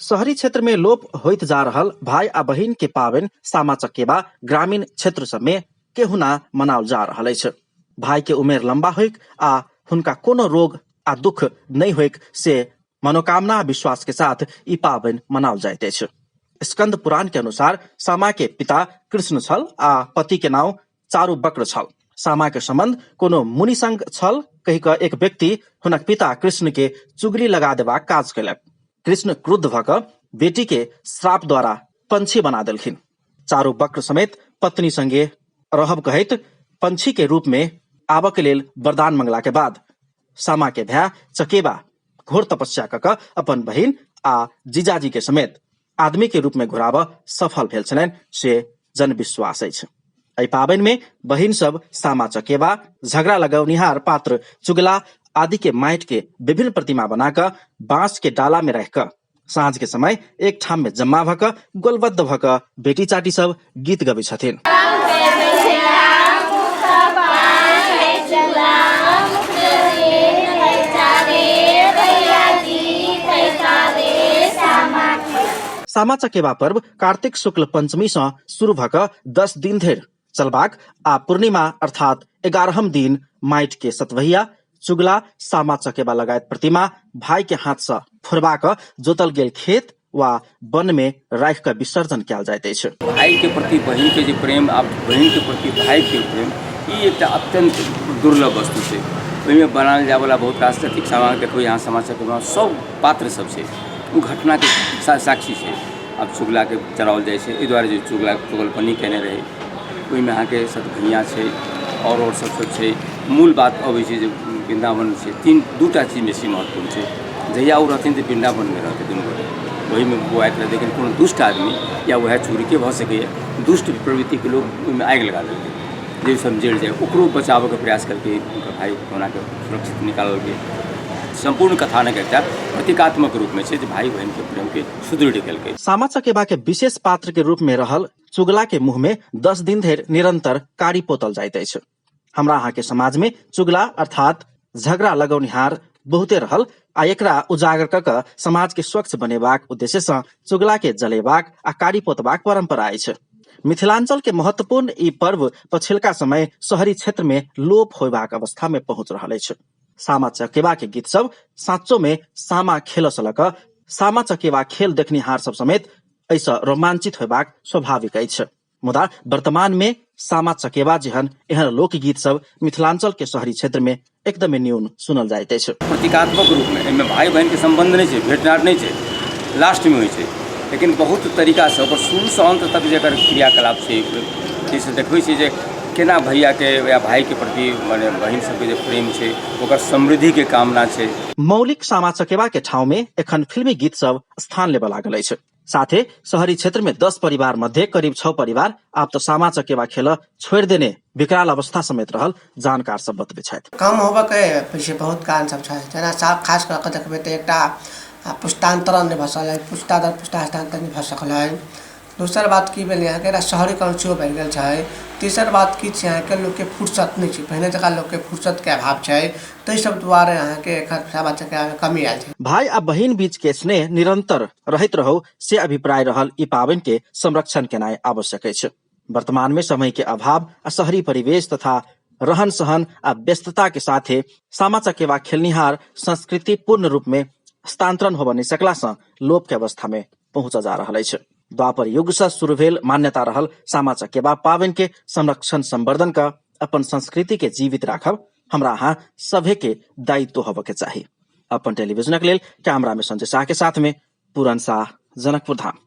शहरी क्षेत्र में लोप होइत जा रहल भाई आ बहिन के पाबनि सामा चकेबा ग्रामीण क्षेत्र सब में केहुना मनाओल जा रहल अछि। भाई के उमेर लंबा होइक आ हुनका कोनो रोग आ दुख नहि होइक से मनोकामना आ विश्वास के साथ ई पाबनि मनाओल जाइत अछि। स्कंद पुराण के अनुसार सामा के पिता कृष्ण छल आ पति के नाम चारू वक्र छल। सामा के संबंध कोनो मुनि संग छल कहि कऽ एक व्यक्ति हुनक पिता कृष्ण के चुगली लगा देबाक काज कयलक। कृष्ण क्रुद्ध भऽ कऽ बेटी के श्राप द्वारा पंछी बना देलखिन। चारू वक्र समेत पत्नी संगे रहब कहैत पंछी के रूप में आबऽ के लेल वरदान मंगला के बाद सामा के भाय चकेबा घोर तपस्या कऽ कऽ अपन बहिन आ जीजाजी के समेत आदमी के रूप में घुराबऽ सफल भेल छलनि से जनविश्वास अछि। एहि पाबनि में बहिन सब सामा चकेबा, झगड़ा लगौनिहार पात्र चुगला आदि के माटि के विभिन्न प्रतिमा बना कऽ बांस के डाला में राखि कऽ साँझ के समय एक ठाम में जमा भऽ कऽ गोलबद्ध भऽ कऽ बेटी चाटी सब गीत गबै छथिन। सामा चकेबा पर्व कार्तिक शुक्ल पंचमी सँ शुरू भऽ कऽ 10 दिन धरि चलबाक आ पूर्णिमा अर्थात 11म दिन माटि के सतवहिया, चुगला, सामा चकेबा लगायत प्रतिमा भाई के हाथ सँ फोड़बा कऽ जोतल गेल खेत वा वन में राखि कऽ विसर्जन कयल जाइत अछि। भाई के प्रति बहिन के जे प्रेम आ बहिन के प्रति भाई के प्रेम, ई एकटा अत्यंत दुर्लभ वस्तु छै। ओहिमे बनायल जायवला बहुत रास अथी सामान देखबै अहाँ सामा चकेबा सब पात्र सब छै, ओ घटनाके साक्षी छै। आब चुगलाके चढ़ाओल जाइ छै एहि दुआरे जे चुगला चुगलपनी कयने रहै। ओहिमे अहाँके सतभैया छै, आओर सब सब छै। मूल बात अबै छै जे वृन्दावन छै, दूटा चीज बेसी महत्वपूर्ण छै। जहिया ओ रहथिन तऽ वृन्दावनमे रहतै दुनू गोटे, ओहिमे बौआइत रहतै। लेकिन कोनो दुष्ट आदमी या वएह चोरीके भऽ सकैए, दुष्ट प्रवृत्तिके लोक ओहिमे आगि लगा देलकै, जे सब जरि जाइ। ओकरो बचाबऽके प्रयास केलकै हुनकर भाय, कोनाके सुरक्षित निकाललकै। सम्पूर्ण कथानक एकटा प्रतीकात्मक रूपमे छै जे भाय बहिनके प्रेमके सुदृढ़ केलकै। सामा चकेबा के विशेष पात्र के रूप में रहल चुगला के मुंह में 10 दिन धरि निरंतर कारी पोतल जाइत अछि। हमरा अहाँ के समाज में चुगला अर्थात झगड़ा लगौनिहार बहुते रहल आ एकरा उजागर कऽ कऽ समाज के स्वच्छ बनेबाक उद्देश्य सँ चुगला के जलेबाक आ कारी पोतबाक परंपरा अछि। मिथिलांचल के महत्वपूर्ण ई पर्व पछिलका समय शहरी क्षेत्र में लोप होयबाक अवस्था में पहुंच रहल अछि। सामा चकेबा के गीत सब साँचो में सामा खेल सँ लऽ कऽ सामा चकेबा खेल देखनिहार सब समेत एहिसँ रोमांचित होयबाक स्वाभाविक अछि। मुदा वर्तमान में सामा चकेबा जेहन एहन लोकगीत सब मिथिलांचल के शहरी क्षेत्र में एकदमे न्यून सुनल जाइत अछि। प्रतीकात्मक रूप में एहिमे भाई बहिन के संबंध नहि छै, भेंटघाट नहि छै, लास्ट में होइ छै, लेकिन बहुत तरीकासँ ओकर शुरूसँ अन्त तक जे एकर क्रियाकलाप छै, जाहिसँ देखबै छै जे केना भैयाके या भाईके प्रति मने बहिन सबके जे प्रेम छै, ओकर समृद्धिके कामना छै। मौलिक सामा चकेबा के ठाउँ में एखन फिल्मी गीत सब स्थान लेबऽ लागल अछि। साथे शहरी क्षेत्र में 10 परिवार मध्ये करीब 6 परिवार आब तऽ सामा चकेबा खेल छोड़ि देने विकराल अवस्था समेत रहल जानकार सब बतबै छथि। कम होबऽके पीछे बहुत कारण सब छै, जेना खास कऽ कऽ देखबै तऽ एकटा पुस्तान्तरण नहि भऽ सकल है, पुस्ता दर पुस्ता हस्तान्तरण नहि भऽ सकल है। दोसर बात की भेलै अहाँके, एकटा शहरीकरण सेहो बढ़ि गेल छै। तेसर बात की छै अहाँके, लोकके फुर्सत नहि छै, पहिने जकाँ लोकके फुर्सतके अभाव छै, ताहि सब दुआरे अहाँके एखन सामा चकेबामे कमी आयल छै। भाई आ बहिन बीच के स्नेह निरंतर रहैत रहौ से अभिप्राय रहल ई पाबनि के संरक्षण केनाइ आवश्यक अछि। वर्तमान में समय के अभाव आ शहरी परिवेश तथा रहन सहन आ व्यस्तता के साथे सामा चकेबा खेलनिहार संस्कृति पूर्ण रूप में हस्तांतरण होबऽ नहि सकला सँ लोप के अवस्था में पहुँचऽ जा रहल अछि। द्वापर युग सँ शुरू भेल मान्यता रहल सामा चकेबा पाबनि के संरक्षण संवर्धन क अपन संस्कृति के जीवित राखब हमरा अहाँ सभे के दायित्व होबऽ के चाही। अपन टेलीविजनक लेल कैमरा में संजय शाह के साथ में पूरन शाह, जनकपुर धाम।